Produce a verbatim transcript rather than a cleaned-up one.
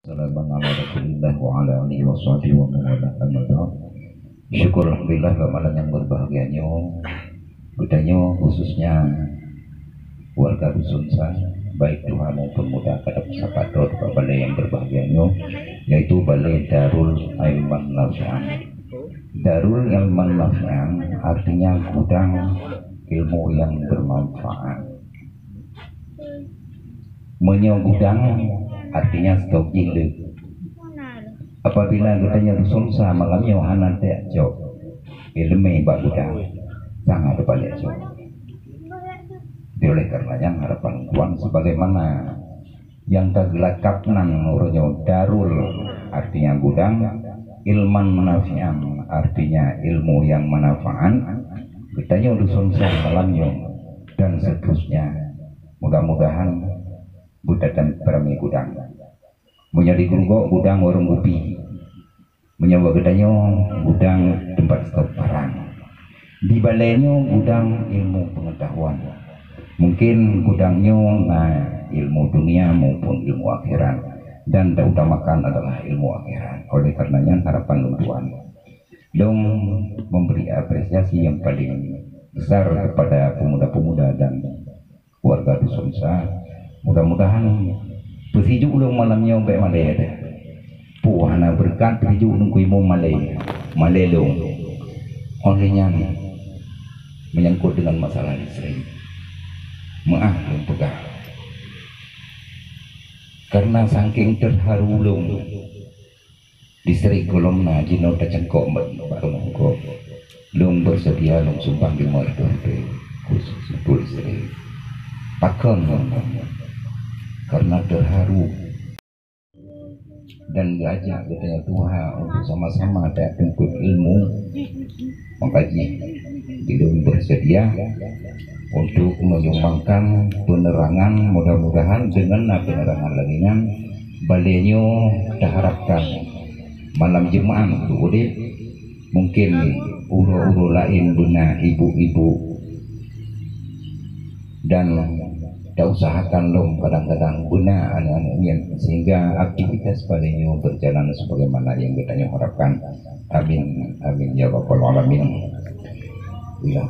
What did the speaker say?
Assalamualaikum warahmatullahi wabarakatuh. Syukur alhamdulillah, bak malam nyang berbahagia nyoe, geutanyoe khususnya warga Dusun Sa, baik tuha maupun muda, ka tapeusapat rot bak balai nyang berbahagia nyoe, yaitu Balai Darul Ilman Nafi'an. Darul Ilman Nafi'an artinya gudang ilmu yang bermanfaat. Meunyoe gudang, artinya stok jih le. Apabila geutanyoe Dusun Sa malam nyoe hana tajak cok ileumèe bak gudang, sangat teupalek cok. Jadi oleh karena nyan, harapan tuan sebagaimana nyang ka geulakab nan uroe nyoe Darul, artinya gudang, Ilman Nafi'an, artinya ilmu yang manfaat, geutanyoe Dusun Sa malam nyoe, dan seterusnya. Mudah-mudahan geutanyoe ramé gudang. Meunyoe di Gurugok, gudang warong kupi. Meunyoe bak geutanyoe, gudang teumpat stok barang. Di balai nyoe gudang ilmu pengetahuan. Mungkin gudang nyoe na ilmu dunia maupun ilmu akhirat, dan tautamakan adalah ilmu akhirat. Oleh karenanya, harapan lôn tuan, lôn memberi apresiasi yang paling besar kepada pemuda-pemuda dan warga Dusun Sa. Mudah-mudahan peusijuek lôn malam nyoe bèk malèe teuh. Peue hana beureukat peusijuek lôn keu imum malèe, malèe lôn. Óh lheueh nyan, menyangkut dengan masalah listrik, meuáh lôn peugah. Karena saking terharu lôn, listrik gohlom na jinoe tacangkok bak, bak rumoh gob. Lôn bersedia lôn sumbang lima ratus ribèe khusus untuk listrik. Pakon? Karena terharu dan geuajak geutanyoe tuha untuk sama-sama tatuntut ilmu. Maka jih lôn bersedia untuk menyumbangkan penerangan, mudah-mudahan dengan penerangan lagèe nyan, balèe nyoe taharapkan malam Jumat untuk udép, mungkin uroe-uroe laén beuna ibu-ibu dan tausahakan lom kadang-kadang beuna aneuk-aneuk nyan, sehingga aktivitas balèe nyoe berjalan sebagaimana yang geutanyoe harapkan. Amin, amin ya rabbal alamin. Bila